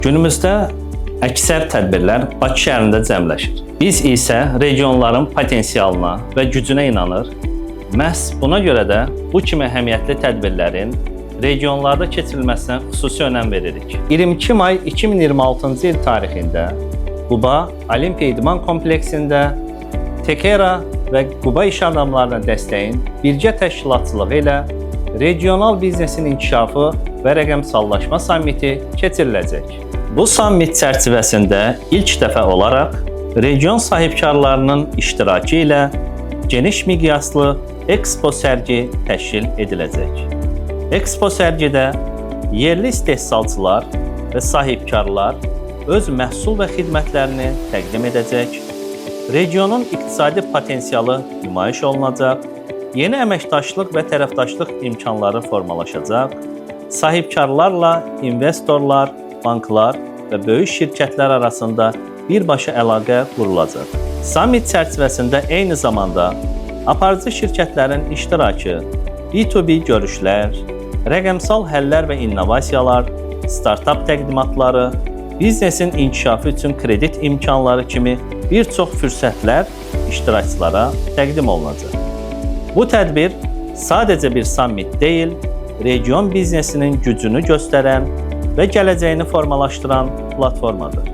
Günümüzdə əksər tədbirlər Bakı şəhərində cəmləşir. Biz isə regionların potensialına və gücünə inanır. Məhz buna görə də bu kimi əhəmiyyətli tədbirlərin regionlarda keçirilməsinə xüsusi önəm veririk. 22 may 2026-cı il tarixində Quba Olimpiya İdman Kompleksində Tekera və Quba iş adamlarına dəstəyin birgə təşkilatçılığı ilə regional biznesin inkişafı və rəqəmsallaşma sammiti keçiriləcək. Bu sammit çərçivəsində ilk dəfə olaraq region sahibkarlarının iştirakı ilə geniş miqyaslı Expo sərgi təşkil ediləcək. Expo sərgidə yerli istehsalçılar və sahibkarlar öz məhsul və xidmətlərini təqdim edəcək, regionun iqtisadi potensialı nümayiş olunacaq, yeni əməkdaşlıq və tərəfdaşlıq imkanları formalaşacaq, sahibkarlarla investorlar, banklar və böyük şirkətlər arasında birbaşa əlaqə qurulacaq. Sammit çərçivəsində eyni zamanda aparıcı şirkətlərin iştirakı, B2B görüşlər, rəqəmsal həllər və innovasiyalar, startap təqdimatları, biznesin inkişafı üçün kredit imkanları kimi bir çox fürsətlər iştirakçılara təqdim olunacaq. Bu tədbir sadəcə bir sammit deyil, region biznesinin gücünü göstərən və gələcəyini formalaşdıran platformadır.